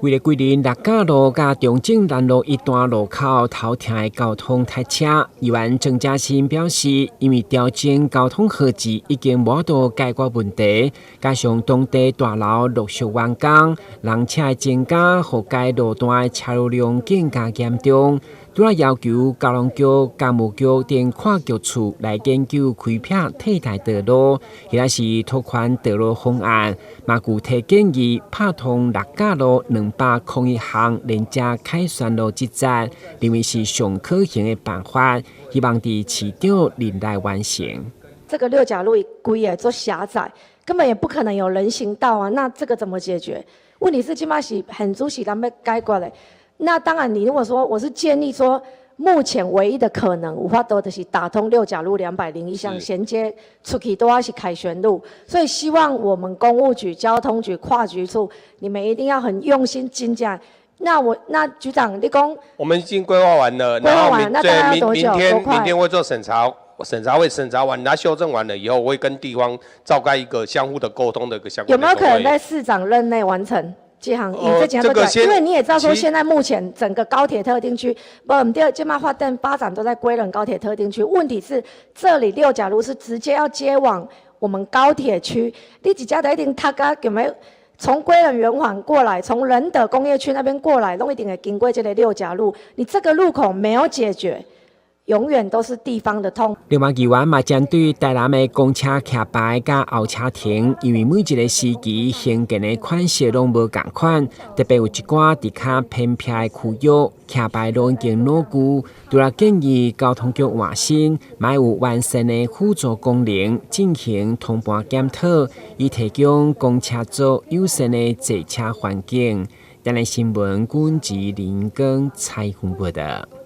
為了歸仁六甲路佮中正南路一段路口頭疼的交通塞車，議員鄭家新表示，因為調整交通號誌已經無法度解決問題，加上當地大樓陸續完工，人車的增加，予該路段的車流量更加嚴重。除了要求交通局、工務局等跨局處來研究開闢替代道路，或者是拓寬道路方案，嘛具體建議拍通六甲路201巷連接凱旋路這節，認為是上可行的辦法，希望佇市長任內完成。這個六甲路規个足狹窄，根本也不可能有人行道啊！那這個怎麼解決？問題是這馬是很主席咱欲解決的。那當然，你如果說我是建議說，目前唯一的可能，有法度就是打通六甲路201巷銜接出去都要是凱旋路，所以希望我們工務局、交通局跨局處，你們一定要很用心精進。那我那局長，你講，我們已經規劃完了，規劃完，那大概要多久？明天會做審查，審查會審查完，那修正完了以後，我會跟地方召開一個相互的溝通的一個相關。有沒有可能在市長任內完成？這項，你這講都講，因為你也知道說，現在目前整個高鐵特定區，不，我們第二這馬發展都在歸仁高鐵特定區。問題是，這裡六甲路是直接要接往我們高鐵區，你一家的一定他家有沒有從歸仁圓環過來，從仁德工業區那邊過來，攏一定會經過這個六甲路，你這個路口沒有解決，永遠都是地方的痛。另外，議員嘛針對台南的公車徛牌佮候車亭，因為每一個時期興建的款式攏無仝款，特別有一寡佇較偏僻的區域，徛牌攏已經老舊，除了建議交通局換新，嘛有完善的輔助功能進行通盤檢討，以提供公車族友善的坐車環境。台南新聞，郭志林跟采訪報道。